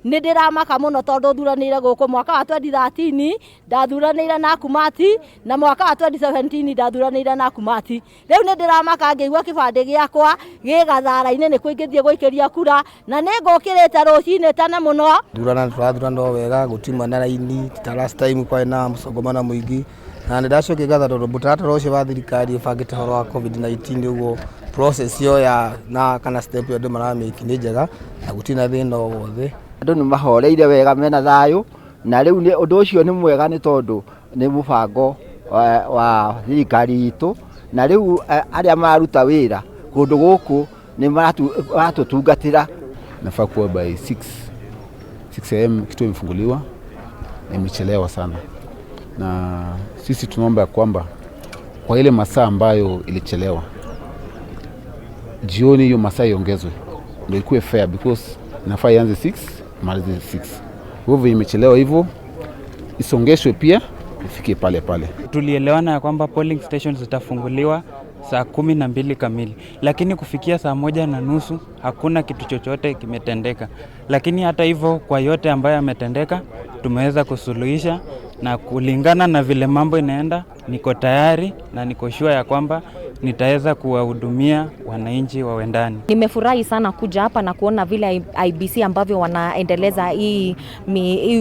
Nĩ ndĩramaka mũno tondũ thuranĩire gũkũ mwaka wa 2013, ndathuranĩire na Kumati, na mwaka wa 2017 ndathuranĩire na Kumati. Rĩu nĩ ndĩramaka ngĩigua kĩbandĩ gĩakwa gĩ gathara-inĩ, nĩkuo ingĩthiĩ gũikĩria kura, na nĩ ngũkĩrĩte rũcinĩ tene mũno. Thurana tũrathurana o wega, gũtiuma na raini ta last time kwarĩ na mũsongamano mũingĩ, na nĩ ndacokia ngatho tondũ mũtaratara ũcio wa thirikari ũbangĩte ũhoro wa COVID-19 ũguo, process ĩyo ya na kana step ĩyo andũ maramĩki nĩ njega na gũtirĩ na thĩna o wothe. Andũ nĩ mahoreire wega, mena thayũ, na rĩu nĩ ũndũ ũcio nĩ mwega, nĩ tondũ nĩ mũbango wa thirikari itũ, na rĩu arĩa mararuta wĩra kũndũ gũkũ nĩ maratũtungatĩra. Nafaa kuwa by 6 a.m. kituo imefunguliwa na imechelewa sana, na sisi tunaomba ya kwamba kwa ile masaa ambayo ilichelewa jioni, hiyo masaa iongezwe ndio ikuwe fair, because inafaa ianze 6, imalize 6. Kwa hivyo imechelewa hivyo isongeshwe pia ifike pale pale. Tulielewana ya kwamba polling stations zitafunguliwa saa 12 kamili, lakini kufikia saa 1:30 hakuna kitu chochote kimetendeka. Lakini hata hivyo, kwa yote ambayo yametendeka, tumeweza kusuluhisha, na kulingana na vile mambo inaenda, niko tayari na niko sure ya kwamba nitaweza kuwahudumia wananchi wa Wendani. Nimefurahi sana kuja hapa na kuona vile IEBC ambavyo wanaendeleza hii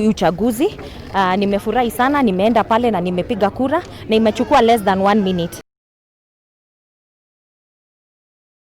uchaguzi. Nimefurahi sana, nimeenda pale na nimepiga kura na imechukua less than one minute.